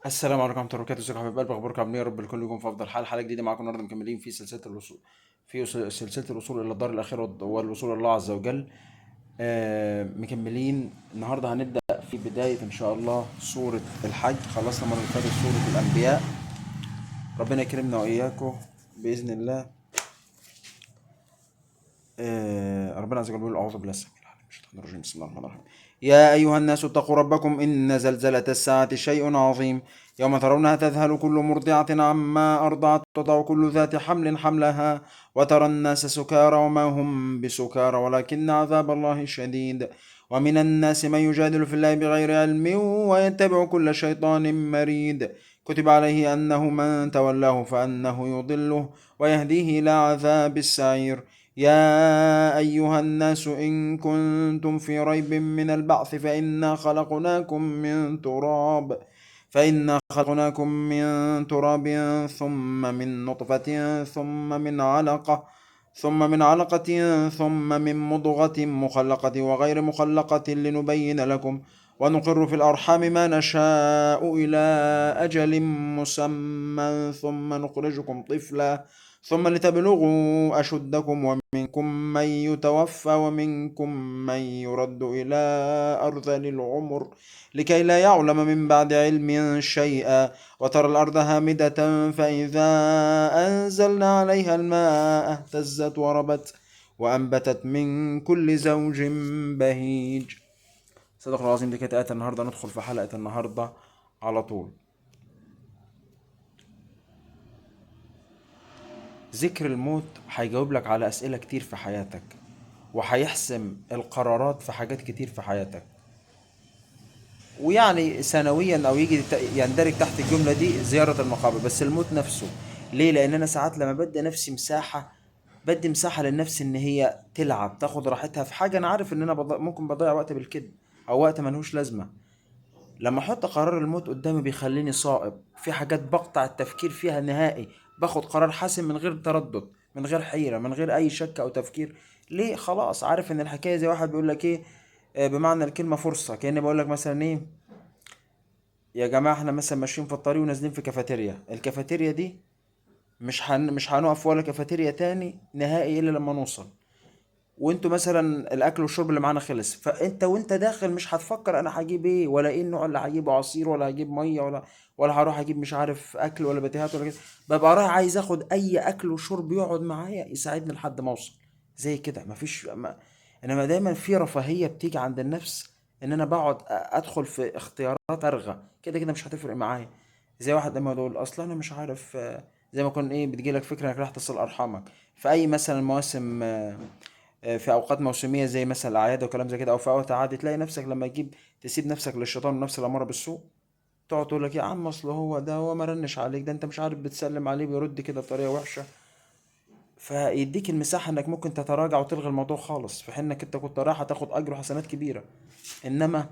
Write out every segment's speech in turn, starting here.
السلام عليكم ورحمة الله وبركاته. ازيكم يا حبايب قلبي؟ اخباركم عاملين ايه؟ يا رب الكل يكون في افضل حال. حلقة جديدة معاكم النهارده، مكملين في سلسلة الوصول، في سلسلة الوصول الى الدار الأخيرة والوصول الى الله عز وجل. مكملين النهارده، هنبدأ في بداية ان شاء الله سورة الحج. خلصنا المرة اللي فاتت سورة الأنبياء، ربنا يكرمنا وإياكم بإذن الله. ربنا عز وجل بيقول: أعوذ بالله السميع العليم من الشيطان الرجيم، بسم الله الرحمن الرحيم. يا أيها الناس اتقوا ربكم إن زلزلة الساعة شيء عظيم، يوم ترونها تذهل كل مرضعة عما أرضعت وتضع كل ذات حمل حملها وترى الناس سكارى وما هم بسكارى ولكن عذاب الله شديد. ومن الناس من يجادل في الله بغير علم ويتبع كل شيطان مريد. كتب عليه أنه من تولاه فأنه يضله ويهديه إلى عذاب السعير. يا أيها الناس إن كنتم في ريب من البعث فإنا خلقناكم من تراب ثم من نطفة ثم من علقة ثم من مضغة مخلقة وغير مخلقة لنبين لكم، ونقر في الأرحام ما نشاء إلى أجل مسمى، ثم نخرجكم طفلا ثم لتبلغوا أشدكم، ومنكم من يتوفى ومنكم من يرد إلى أرذل العمر لكي لا يعلم من بعد علم شيئا. وترى الأرض هامدة فإذا أنزلنا عليها الماء اهتزت وربت وأنبتت من كل زوج بهيج. صدق الله العظيم. دي كانت آية النهاردة. ندخل في حلقة النهاردة على طول. ذكر الموت هيجاوب لك على أسئلة كتير في حياتك، وهيحسم القرارات في حاجات كتير في حياتك، ويعني سنويا أو يجي يندرج تحت الجملة دي زيارة المقابر. بس الموت نفسه ليه؟ لأن أنا ساعات لما بدي نفسي مساحة، بدي مساحة للنفس إن هي تلعب، تاخد راحتها في حاجة أنا عارف إن أنا ممكن بضيع وقت بالكذب أو وقت ملهوش لازمة. لما أحط قرار الموت قدامي بيخليني صائب في حاجات بقطع التفكير فيها نهائي، باخد قرار حاسم من غير تردد، من غير حيرة، من غير أي شك أو تفكير. ليه؟ خلاص عارف إن الحكاية زي واحد بيقول لك إيه، بمعنى الكلمة فرصة. كأني بقول لك مثلا إيه يا جماعة، إحنا مثلا ماشيين في الطريق ونازلين في كافيتيريا، الكافيتيريا دي مش هنقف ولا كافيتيريا تاني نهائي إلا لما نوصل، وانتوا مثلا الاكل والشرب اللي معانا خلص، فانت وانت داخل مش هتفكر انا هجيب ايه ولا ايه النوع اللي هجيبه، عصير ولا هجيب ميه ولا هروح اجيب مش عارف اكل ولا بتيهات ولا كده. ببقى رايح عايز اخد اي اكل وشرب يقعد معايا يساعدني لحد ما اوصل. زي كده مفيش ما... انما دايما في رفاهيه بتيجي عند النفس ان انا بقعد ادخل في اختيارات ارغى كده كده مش هتفرق معايا. زي واحد لما يقول اصلا انا مش عارف، زي ما يكون ايه، بتجيلك فكره انك رايح تصل ارحامك في اي مثلا مواسم، في اوقات موسميه زي مثلا الاعياد وكلام زي كده، او في اوقات عادي، تلاقي نفسك لما تسيب نفسك للشيطان ونفس الاماره بالسوء، تقعد تقول لك يا عم اصل هو ده، هو ما رنش عليك، ده انت مش عارف بتسلم عليه بيرد كده بطريقه وحشه، فيديك المساحه انك ممكن تتراجع وتلغي الموضوع خالص، في حين انك انت كنت رايح هتاخد اجر وحسنات كبيره. انما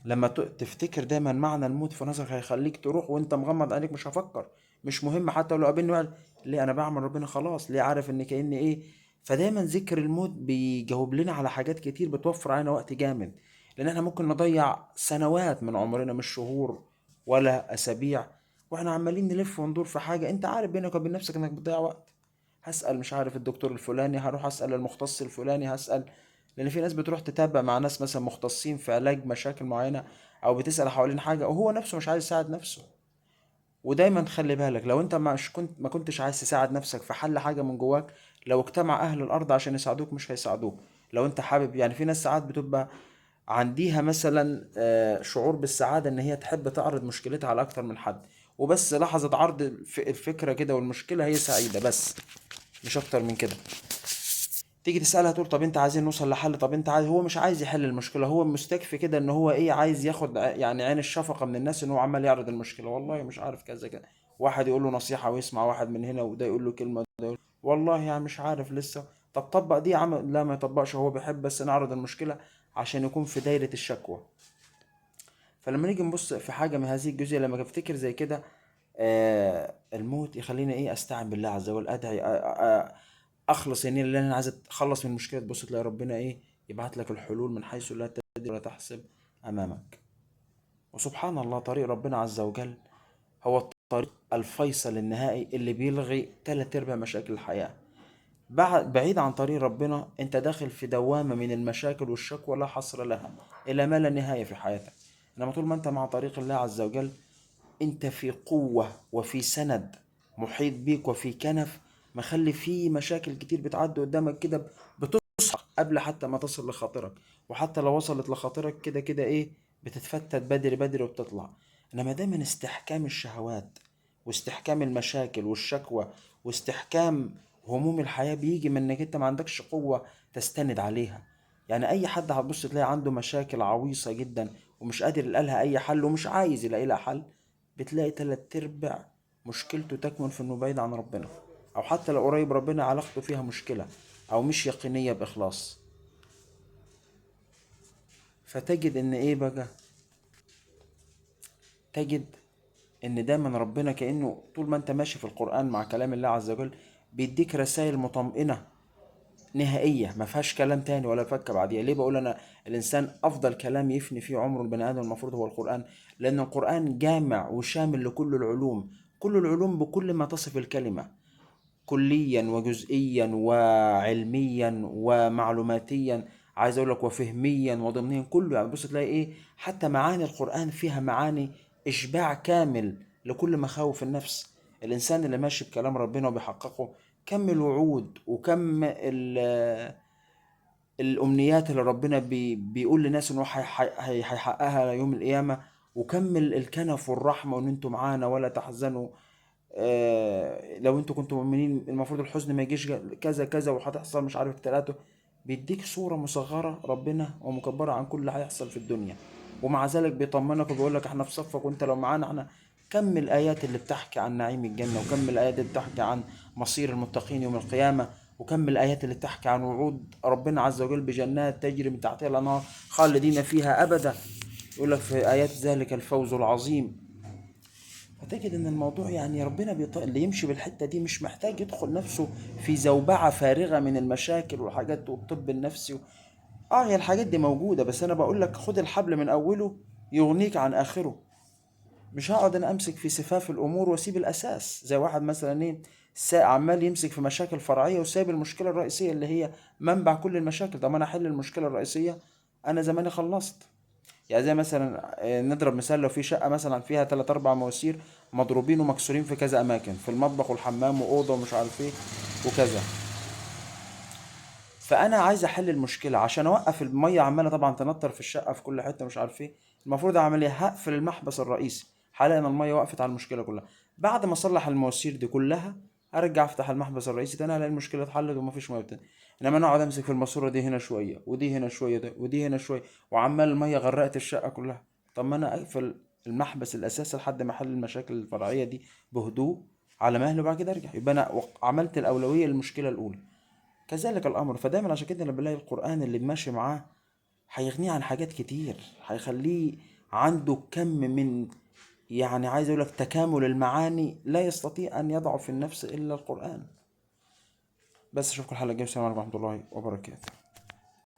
لما تفتكر دايما معنى الموت في نظرك هيخليك تروح وانت مغمض عينيك، مش هفكر، مش مهم حتى لو قابلني واحد، ليه انا بعمل ربنا خلاص، ليه عارف ان كأني ايه. فدايما ذكر الموت بيجاوب لنا على حاجات كتير، بتوفر علينا وقت جامد، لان احنا ممكن نضيع سنوات من عمرنا، مش شهور ولا اسابيع، واحنا عمالين نلف وندور في حاجة انت عارف بينك وبين نفسك انك بتضيع وقت. هسأل مش عارف الدكتور الفلاني، هروح أسأل المختص الفلاني، هسأل، لأن في ناس بتروح تتابع مع ناس مثلا مختصين في علاج مشاكل معينة، أو بتسأل حوالين حاجة وهو نفسه مش عايز يساعد نفسه. ودايما خلي بالك، لو انت ما كنتش عايز تساعد نفسك في حل حاجة من جواك، لو اجتمع أهل الأرض عشان يساعدوك مش هيساعدوك. لو انت حابب، يعني في ناس ساعات بتبقى عنديها مثلا، شعور بالسعادة ان هي تحب تعرض مشكلتها على أكتر من حد، وبس لحظة عرض الفكرة كده والمشكلة هي سعيدة بس، مش أكتر من كده. تيجي تسألها تقول طب انت عايزين نوصل لحل، طب انت عايز، هو مش عايز يحل المشكلة، هو مستكفي كده ان هو ايه، عايز ياخد عين الشفقة من الناس ان هو عمال يعرض المشكلة، والله مش عارف كذا كذا، واحد يقول له نصيحة ويسمع واحد من هنا، وده يقول له كلمة، وده يقول والله يعني مش عارف لسه، طب طبق دي يا عم، لا ما يطبقش، هو بيحب بس نعرض المشكلة عشان يكون في دايرة الشكوى. فلما نيجي نبص في حاجة من هذه الجزئية، لما افتكر زي كده، الموت يخليني ايه، استعن بالله عز وجل، ادعي، اخلص يعني اللي انا عايز اتخلص من المشكله، تبص تلاقي ربنا ايه، يبعت لك الحلول من حيث لا تدري ولا تحسب امامك. وسبحان الله، طريق ربنا عز وجل هو الطريق الفيصل النهائي اللي بيلغي 3/4 مشاكل الحياة. بعيد عن طريق ربنا انت داخل في دوامة من المشاكل والشكوى لا حصر لها إلى ما لا نهاية في حياتك. إنما طول ما انت مع طريق الله عز وجل انت في قوة وفي سند محيط بيك وفي كنف مخلي فيه مشاكل كتير بتعدي قدامك كده، بتصحى قبل حتى ما تصل لخاطرك، وحتى لو وصلت لخاطرك كده كده ايه بتتفتت بدري بدري وبتطلع. انما دايما استحكام الشهوات واستحكام المشاكل والشكوى واستحكام هموم الحياة بيجي من انك انت ما عندكش قوة تستند عليها. يعني اي حد هتبص تلاقي عنده مشاكل عويصة جدا ومش قادر يلاقي لها اي حل ومش عايز يلاقي لها حل، بتلاقي 3/4 مشكلته تكمن في انه بعيد عن ربنا، او حتى لو قريب ربنا علاقته فيها مشكلة او مش يقينية باخلاص. فتجد ان ايه بقى، تجد ان دايما ربنا كأنه طول ما انت ماشي في القرآن مع كلام الله عز وجل بيديك رسائل مطمئنة نهائية ما فيهاش كلام تاني ولا فك بعديها. ليه بقول انا الانسان افضل كلام يفني فيه عمره البني ادم المفروض هو القرآن؟ لان القرآن جامع وشامل لكل العلوم، كل العلوم بكل ما تصف الكلمة، كليا وجزئيا وعلميا ومعلوماتيا، عايز اقول لك وفهميا وضمنيا، كله. يعني بص تلاقي ايه، حتى معاني القرآن فيها معاني اشباع كامل لكل مخاوف النفس. الانسان اللي ماشي بكلام ربنا وبيحققه، كم الوعود وكم الامنيات اللي ربنا بيقول للناس ان هو هيحققها يوم القيامة، وكم الكنف والرحمة وان انتوا معانا ولا تحزنوا، لو انتوا كنتوا مؤمنين المفروض الحزن ما يجيش كذا كذا وهتحصل مش عارف ابتلاءاته. بيديك صورة مصغرة ربنا ومكبرة عن كل اللي هيحصل في الدنيا، ومع ذلك بيطمنك وبيقول لك احنا في صفك وانت لو معانا احنا. كم الآيات اللي بتحكي عن نعيم الجنة، وكم الآيات اللي بتحكي عن مصير المتقين يوم القيامة، وكم الآيات اللي بتحكي عن وعود ربنا عز وجل بجنات تجري من تحتها الأنهار خالدين فيها أبدا، يقول لك في آيات ذلك الفوز العظيم. فتجد ان الموضوع يعني ربنا اللي يمشي بالحتة دي مش محتاج يدخل نفسه في زوبعة فارغة من المشاكل والحاجات والطب النفسي هي الحاجات دي موجودة، بس انا بقول لك خد الحبل من اوله يغنيك عن اخره. مش هقعد انا امسك في سفاف الامور واسيب الاساس، زي واحد مثلا ايه عمال يمسك في مشاكل فرعية وسايب المشكلة الرئيسية اللي هي منبع كل المشاكل. طب انا احل المشكلة الرئيسية انا زماني خلصت. يعني زي مثلا نضرب مثال، لو في شقة مثلا فيها 3-4 مواسير مضروبين ومكسورين في كذا أماكن، في المطبخ والحمام وأوضة ومش عارف إيه وكذا، فأنا عايز أحل المشكلة عشان أوقف المية عمالة طبعا تنطر في الشقة في كل حتة مش عارف إيه. المفروض أعمل إيه؟ هقفل المحبس الرئيسي، هلاقي إن المية وقفت على المشكلة كلها. بعد ما أصلح المواسير دي كلها أرجع أفتح المحبس الرئيسي تاني، ألاقي المشكلة اتحلت ومفيش مية تاني. إنما أنا أقعد أمسك في الماسورة دي هنا شوية ودي هنا شوية ده ودي هنا شوية، وعمال المية غرقت الشقة كلها. طب ما أنا أقفل المحبس الأساسي لحد ما أحل المشاكل الفرعية دي بهدوء على مهله، وبعد كده أرجع. يبقى أنا عملت الأولوية للمشكلة الأولى. كذلك الأمر. فدايما عشان كده لما بلاقي القرآن اللي ماشي معاه هيغنيه عن حاجات كتير، هيخليه عنده كم من يعني عايز أقول لك تكامل المعاني لا يستطيع أن يضع في النفس إلا القرآن. بس أشوفكم الحلقة الجاية. السلام عليكم ورحمة الله وبركاته.